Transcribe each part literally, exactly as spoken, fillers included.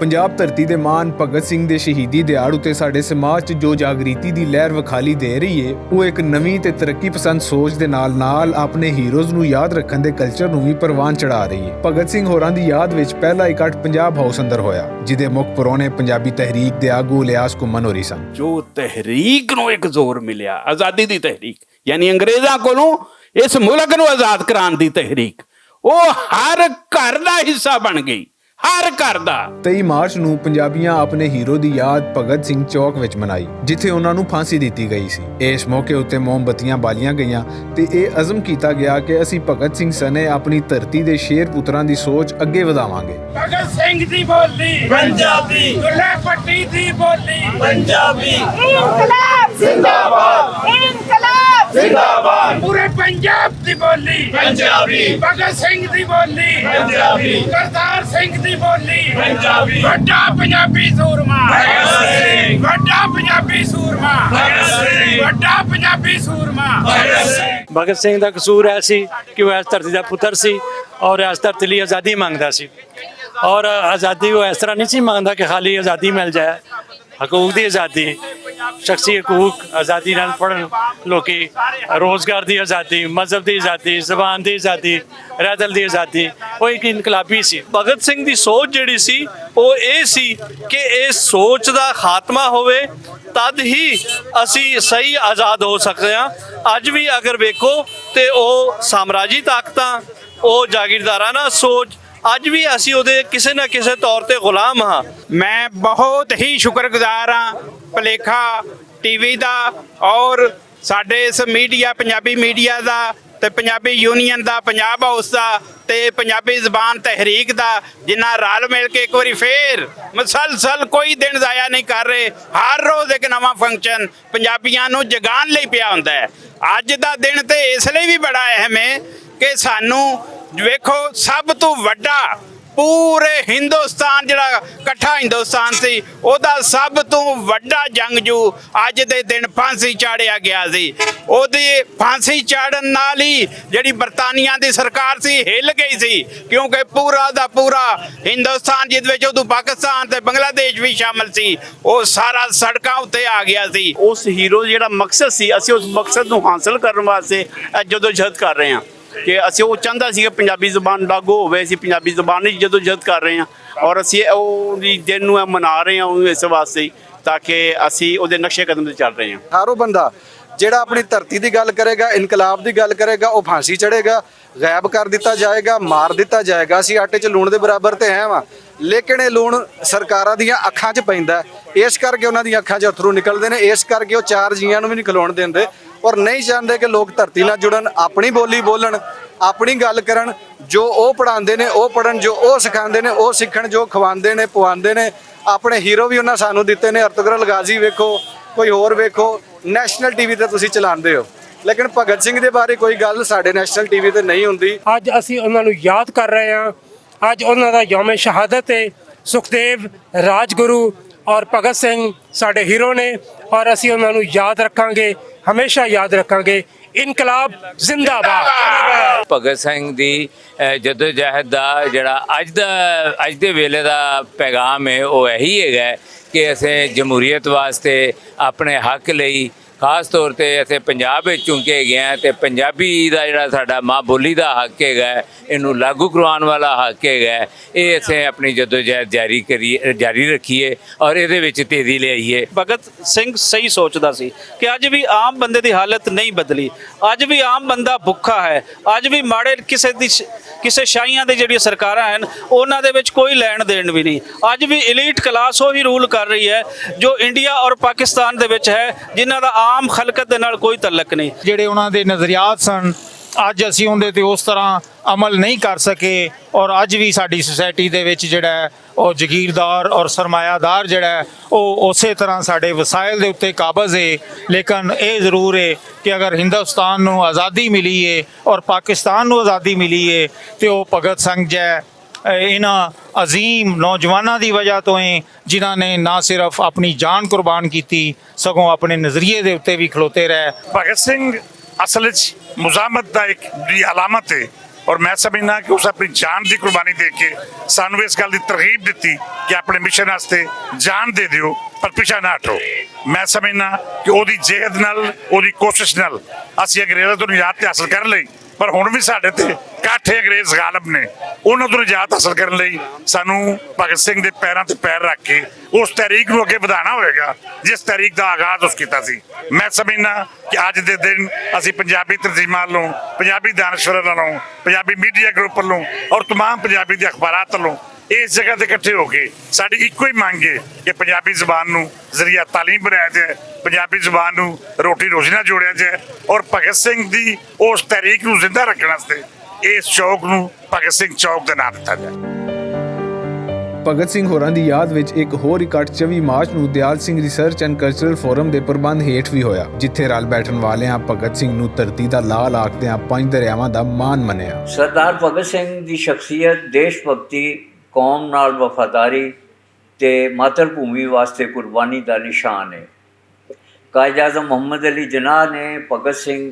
پنجاب دھرتی دے مان بھگت سنگھ دے شہیدی دیہاڑ اتے ساڈے سماج چ جو جاگریتی دی لہر وکھالی دے رہی ہے، وہ ایک نویں تے ترقی پسند سوچ دے نال نال اپنے ہیروز نوں یاد رکھن دے کلچر نوں وی پروان چڑھا رہی ہے۔ بھگت سنگھ ہوراں دی یاد وچ پہلا اکٹھ پنجاب ہاؤس اندر ہویا، جدے مکھ پرونے پنجابی تحریک دے آگو الیاس گھمن ہوری سن۔ جو تحریک نوں ایک زور ملیا، آزادی دی تحریک، یعنی انگریزاں کولوں اس ملک نوں آزاد کران دی تحریک، وہ ہر گھر دا حصہ بن گئی، ہر گھر دا۔ تئی مارچ نوں پنجابیاں اپنے ہیرو دی یاد بھگت سنگھ چوک وچ منائی، جتھے انہاں نوں پھانسی دتی گئی سی۔ اس موقع اتے موم بتیاں بالیاں گئیاں تے اے عزم کیتا گیا کہ اسی بھگت سنگھ سنے اپنی دھرتی دے شیر پتراں دی سوچ اگے ودھاواں گے۔ بھگت سنگھ دی بولی پنجابی، دلہ پٹی دی بولی پنجابی۔ انقلاب زندہ باد، انقلاب زندہ باد۔ پورے پنجاب دی بولی پنجابی، بھگت سنگھ دی بولی پنجابی، کرتار سنگھ دی بولی پنجابی۔ وڈا پنجابی سورما بھگت سنگھ، وڈا پنجابی سورما بھگت سنگھ، وڈا پنجابی سورما بھگت سنگھ۔ بھگت سنگھ دا قصور ایسی کہ وہ اس دھرتی دا پتر سی اور اس دھرتی لئی آزادی منگدا سی۔ اور آزادی وہ اس طرح نہیں سی منگدا کہ خالی آزادی مل جائے۔ حقوق دی آزادی، شخصی حقوق، آزادی نال پڑھن لوکی، روزگار دی آزادی، مذہب دی آزادی، زبان دی آزادی، رہدل دی آزادی، وہ ایک انقلابی سی۔ بھگت سنگھ دی سوچ جڑی سی، وہ اے سی کہ اس سوچ دا خاتمہ ہووے، تد ہی اسی صحیح آزاد ہو سکدے ہاں۔ اج وی اگر ویکھو تے او سامراجی طاقتاں، او جاگیردارانہ سوچ، اج وی اسی اودے کسے نہ کسے طور تے غلام ہاں۔ میں بہت ہی شکر گزار ہاں پلیکھا ٹی وی دا اور ساڈے اس میڈیا، پنجابی میڈیا دا تے پنجابی یونین دا، پنجاب ہاؤس دا تے پنجابی زبان تحریک دا، جنہاں رل مل کے ایک واری فیر مسلسل کوئی دن ضائع نہیں کر رہے۔ ہر روز ایک نواں فنکشن پنجابیاں نوں جگان لئی پیا ہوندا ہے۔ اج دا دن تے اس لئی وی بڑا اہم ہے کہ سانوں ویکھو، سب توں وڈا پورے ہندوستان جڑا کٹھا ہندوستان سی، او دا سب توں وڈا جنگجو اج دے دن پھانسی چاڑھیا گیا سی۔ او دی پھانسی چاڑھن نال ہی جڑی برطانیہ دی سرکار سی، ہل گئی سی، کیونکہ پورا دا پورا ہندوستان، جس وچ ادو پاکستان تے بنگلہ دیش وی شامل سی، او سارا سڑکاں اُتے آ گیا سی۔ اس ہیرو جڑا مقصد سی، اسی اس مقصد نوں حاصل کرن واسطے اے جدوجہد کر رہے ہاں کہ اسی او چاہندا سی کہ پنجابی زبان لاگو ہووے، اسی پنجابی زبان وچ جدوجہد کر رہے ہاں اور اسی او دی دن نوں اے منا رہے ہاں اس واسطے، تاکہ اسی او دے نقشے قدم تے چل رہے ہاں۔ ہارو بندہ جڑا اپنی دھرتی دی گل کرے گا، انقلاب دی گل کرے گا، او پھانسی چڑھے گا، غائب کر دتا جائے گا، مار دتا جائے گا۔ اسی آٹے چ لون دے برابر تے ہیں واں، لیکن اے لون سرکاراں دیاں اکھاں چ پیندا ہے، اس کر کے انہاں دیاں اکھاں چ اتھرو نکلدے نے، اس کر کے او چار جیاں نوں وی نہیں کھلون دیندے اور نہیں چاہندے کہ لوگ دھرتی نال جڑن، اپنی بولی بولن، اپنی گل کرن۔ جو او پڑھاندے نے او پڑھن، جو او سکھاندے نے او سکھن، جو کھواندے نے پواندے نے۔ اپنے ہیرو وی انہاں سانوں دتے نے، ارطغرل غازی ویکھو، کوئی ہور ویکھو، نیشنل ٹی وی تے تسی چلاندے ہو، لیکن بھگت سنگھ دے بارے کوئی گل ساڈے نیشنل ٹی وی تے نہیں ہوندی۔ اج اسی انہاں نوں یاد کر رہے ہاں۔ اج انہاں دا یوم شہادت ہے۔ سکھدیو، راجگرو اور بھگت سنگھ ساڈے ہیرو نے اور اسی انہاں نوں یاد رکھاں گے، ہمیشہ یاد رکھاں گے۔ انقلاب زندہ باد۔ بھگت سنگھ دی، اے، جدوجہد دا جڑا اج دا، اج دے ویلے دا پیغام ہے، او یہی ہے کہ اسیں جمہوریت واسطے اپنے حق لئی، خاص طور تے اسیں پنجاب وچ چونکہ گئے ہیں تے پنجابی دا جڑا ساڈا ماں بولی دا حق ہے، اینوں لاگو کرواؤن والا حق ہے، اے اسیں اپنی جدوجہد جاری کریے، جاری رکھیے اور ایہدے وچ تیزی لے آئیے۔ بھگت سنگھ صحیح سوچدا سی کہ اج وی عام بندے دی حالت نہیں بدلی۔ اج وی عام بندہ بھکھا ہے، اج وی ماڑے کسے دی ش-، کسے شاہیاں دے جڑیاں سرکاراں ہن، انہاں دے وچ کوئی لین دین وی نہیں۔ اج وی ایلیٹ کلاس وہی رول کر رہی ہے جو انڈیا اور پاکستان دے وچ ہے، جنہاں دا عام خلقت دے نال کوئی تعلق نہیں۔ جڑے انہاں دے نظریات سن، اج اسی اوندے تے اس طرح عمل نہیں کر سکے اور اج وی ساڈی سوسائٹی دے وچ جڑا ہے او جگیردار اور سرمایہ دار جڑا ہے او اسے طرح ساڈے وسائل دے اُتے قابض ہے۔ لیکن اے ضرور ہے کہ اگر ہندوستان نوں آزادی ملی ہے اور پاکستان نوں آزادی ملی ہے تے او بھگت سنگھ جے انہاں عظیم نوجواناں دی وجہ تو ہیں، جنہاں نے نہ صرف اپنی جان قربان کیتی سگوں اپنے نظریے دے اُتے وی کھلوتے رہے۔ بھگت سنگھ اصل وچ مزاحمت دا ایک بڑی علامت ہے۔ اور میں سمجھنا کہ اس اپنی جان دی قربانی دے کے سانوں اس گل دی ترغیب دتی کہ اپنے مشن واسطے جان دے دیو، پر پیچھا نہ ہٹو۔ میں سمجھنا کہ اوہدی جہد نال، اوہدی کوشش نال اسی انگریزاں توں نجات تے حاصل کر لئی، پر ہن وی ساڈے تے کٹھے انگریز غالب نے۔ انہاں توں نجات حاصل کرن لئی سانوں بھگت سنگھ دے پیراں تے پیر رکھ کے اس تحریک نوں اگے ودھانا ہوئے گا، جس تحریک دا آغاز اس کیتا سی۔ میں سمجھنا کہ اج دے دن اسی پنجابی تنظیماں نوں، پنجابی دانشوراں نوں، پنجابی میڈیا گروپ نوں اور تمام پنجابی دے اخبارات نوں اس جگہ تے اکٹھے ہو کے ساڈی اکو ہی منگ ہے کہ پنجابی زبان نوں ذریعہ تعلیم بنایا جائے، پنجابی زبان نوں روٹی روزی نال جوڑیا جائے اور بھگت سنگھ دی اس تحریک نوں زندہ رکھن واسطے اس چوک نوں بھگت سنگھ چوک دے ناں دتا جائے۔ بھگت سنگھ ہوراں دی یاد وچ اک ہور اکٹھ چوی مارچ نوں Dayal Singh research and cultural forum دے پربند ہیٹھ وی ہویا، جتھے رل بیٹھن والیاں بھگت سنگھ نوں دھرتی دا لال آکھدیاں پنج دریاواں دا مان منیا۔ سردار بھگت سنگھ دی شخصیت دیش بھگتی، قوم نال وفاداری تے ماتر بھومی واسطے قربانی دا نشان ہے۔ قائد اعظم محمد علی جناح نے بھگت سنگھ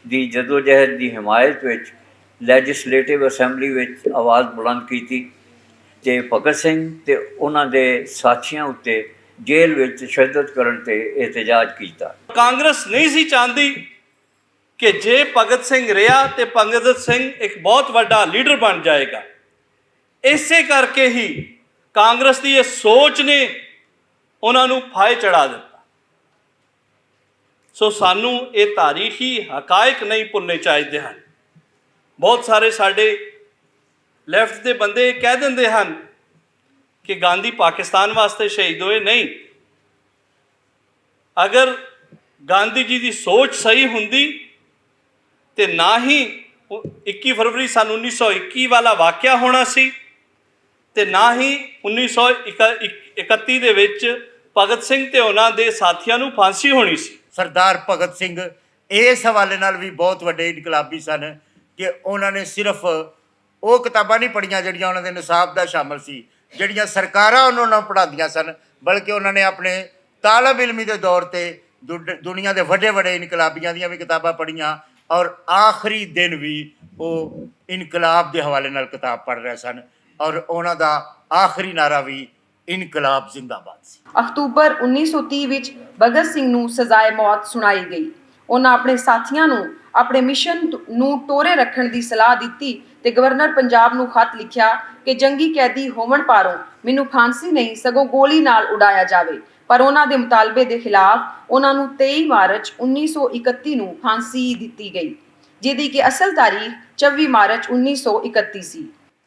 دی جدوجہد دی حمایت وچ لیجسلیٹو اسمبلی وچ آواز بلند کیتی تے بھگت سنگھ تے انہاں دے ساتھیاں اتے جیل وچ تشدد کرن تے احتجاج کیتا۔ کانگریس نہیں سی چاہندی کہ جے بھگت سنگھ رہیا تے بھگت سنگھ ایک بہت وڈا لیڈر بن جائے گا۔ اسے کر کے ہی کانگریس دی یہ سوچ نے انہاں نوں پھائے چڑھا دتا۔ سو سانوں یہ تاریخی حقائق نہیں بھولنے چاہیے ہن۔ بہت سارے ساڈے لیفٹ دے بندے یہ کہہ دیندے ہن کہ گاندھی پاکستان واسطے شہید ہوئے، نہیں۔ اگر گاندھی جی دی سوچ صحیح ہوندی تے نہ ہی اکی فروری سن انیس سو اکی والا واقعہ ہونا سی تے نہ ہی انیس سو اکتی دے وچ بھگت سنگھ تے انہاں دے ساتھیاں نوں پھانسی ہونی سی۔ سردار بھگت سنگھ اس حوالے نال وی بہت وڈے انقلابی سن کہ انہاں نے صرف او کتاباں نئیں پڑھیاں جیہڑیاں انہاں دے نصاب دا شامل سی، جیہڑیاں سرکاراں انہاں نوں پڑھاندیاں سن، بلکہ انہاں نے اپنے طالب علمی دے دور تے دنیا دے وڈے وڈے انقلابیاں دیاں وی کتاباں پڑھیاں، اور آخری دن وی او انقلاب دے حوالے نال کتاب پڑھ رہے سن، اور انہاں دا آخری نعرہ وی انقلاب زندہ باد سی۔ اختوبر انیس سو تیہہ وچ بھگت سنگھ نوں سزائے موت سنائی گئی۔ انہاں اپنے ساتھیاں نوں اپنے مشن نوں ٹورے رکھن دی صلاح دتی تے گورنر پنجاب نوں خط لکھیا کہ جنگی قیدی ہوون پاروں مینوں پھانسی نہیں سگوں گولی نال اڈایا جاوے، پر انہاں دے مطالبے دے خلاف انہاں نوں تئی مارچ انیس سو اکتی نوں پھانسی دتی گئی، جیہدی کہ اصل تاریخ چوی مارچ انیس سو اکتی سی۔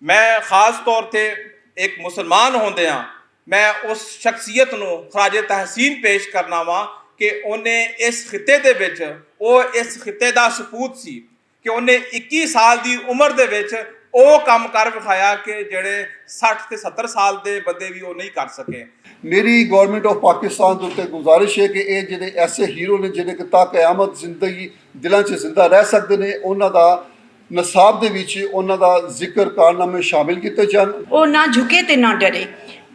میں خاص طور تے اک مسلمان ہوندیاں میں اس شخصیت نوں خراج تحسین پیش کرنا واں کہ انہیں اس خطے دے وچ او اس خطے دا سپوت سی کہ انہیں اکی سال دی عمر دے وچ او کم کر وکھایا کہ جیہڑے سٹھ تے ستر سال دے بندے وی او نہیں کر سکے۔ میری گورنمنٹ آف پاکستان دے اتے گزارش ہے کہ ایہہ جیہڑے ایسے ہیرو نے جیہڑے کہ تا قیامت زندگی دلاں چ زندہ رہ سکدے نے انہاں دا نصاب دے وچ انہاں دا ذکر کارنامے شامل کیتے جان۔ او نہ جھکے تے نہ ڈرے۔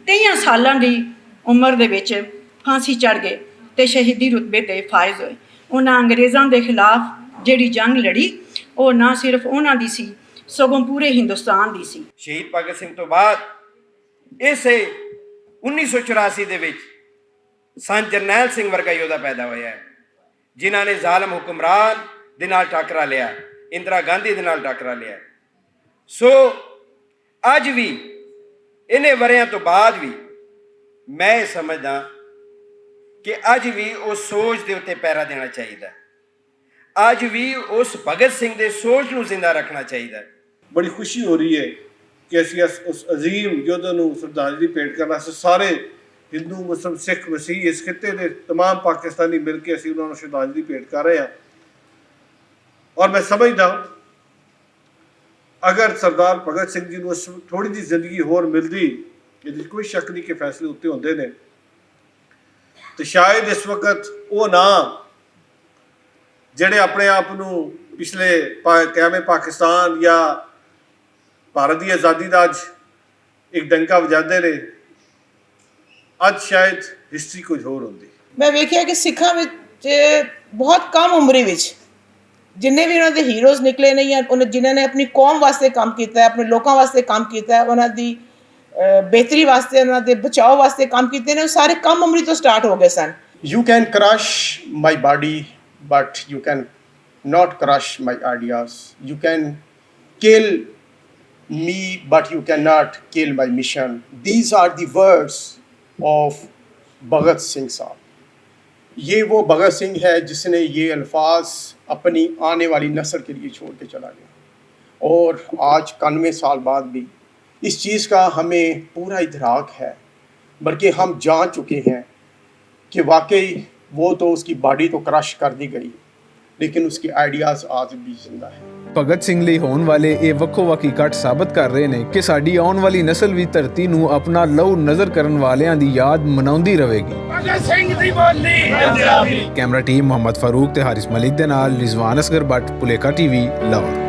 تئیاں سالاں دی عمر دے وچ پھانسی چڑھ گئے تے شہیدی رتبے دے فائز ہوئے۔ انہاں انگریزاں دے خلاف جیہڑی جنگ لڑی او نہ صرف انہاں دی سی سگوں پورے ہندوستان دی سی۔ شہید بھگت سنگھ توں بعد اسے انیس سو چوراسی دے وچ سن جرنیل سنگھ ورگا یودا پیدا ہویا ہے۔ جنہاں نے ظالم حکمران دے نال ٹاکرا لیا، اندرا گاندھی دے نال ٹاکرا لیا۔ سو اج وی انہیں وریاں توں بعد وی میں سمجھدا کہ اج وی اس سوچ دے اتے پیرا دینا چاہیدا۔ اج وی اس بھگت سنگھ دے سوچ نوں زندہ رکھنا چاہیدا۔ بڑی خوشی ہو رہی ہے کہ اسی اس عظیم یودھا نوں شردھانجلی پیٹ کرنا سے سارے ہندو مسلم سکھ مسیح اس خطے دے تمام پاکستانی مل کے اسی انہاں نوں شردھانجلی پیٹ کر رہے ہیں۔ اور میں سمجھدا ہوں اگر سردار بھگت سنگھ جی نوں تھوڑی جی زندگی ہور ملدی، جس کوئی شک نہیں کہ فیصلے اتے ہوندے نے، تے شاید اس وقت او ناں جیہڑے اپنے آپ نوں پچھلے قیام پاکستان یا بھارت دی آزادی دا اج اک ڈنکا وجاندے نے، اج شاید ہسٹری کچھ ہور ہوندی۔ میں ویکھیا کہ سکھاں وچ بہت کم عمری وچ جنہیں وی انہاں دے ہیروز نکلے نے یا انہاں جنہاں نے اپنی قوم واسطے کم کیتا ہے، اپنے لوکاں واسطے کم کیتا ہے، انہاں دی بہتری واسطے، انہاں دے بچاؤ واسطے کم کیتے نے، سارے کم عمری تو سٹارٹ ہو گئے سن۔ You can crush my body, but you can not crush my ideas. You can kill me, but you cannot kill my mission. These are the words of Bhagat Singh صاحب. یہ وہ بھگت سنگھ ہے جس نے یہ الفاظ اپنی آنے والی نسل کے لیے چھوڑ کے چلا گیا، اور آج اکانوے سال بعد بھی اس چیز کا ہمیں پورا ادراک ہے، بلکہ ہم جان چکے ہیں کہ واقعی وہ تو، اس کی باڈی تو کرش کر دی گئی، لیکن اس کے آئیڈیاز آج بھی زندہ ہیں۔ بھگت سنگھ لئی ہون والے ایہہ وکھو وکھی کٹ ثابت کر رہے نیں کہ ساڈی آؤن والی نسل وی دھرتی نوں اپنا لہو نظر کرن والیاں دی یاد مناؤندی رہے گی۔ کیمرہ ٹیم محمد فاروق تے حارث ملک دے نال رضوان اصغر بٹ، پلیکا ٹی وی، لاہور۔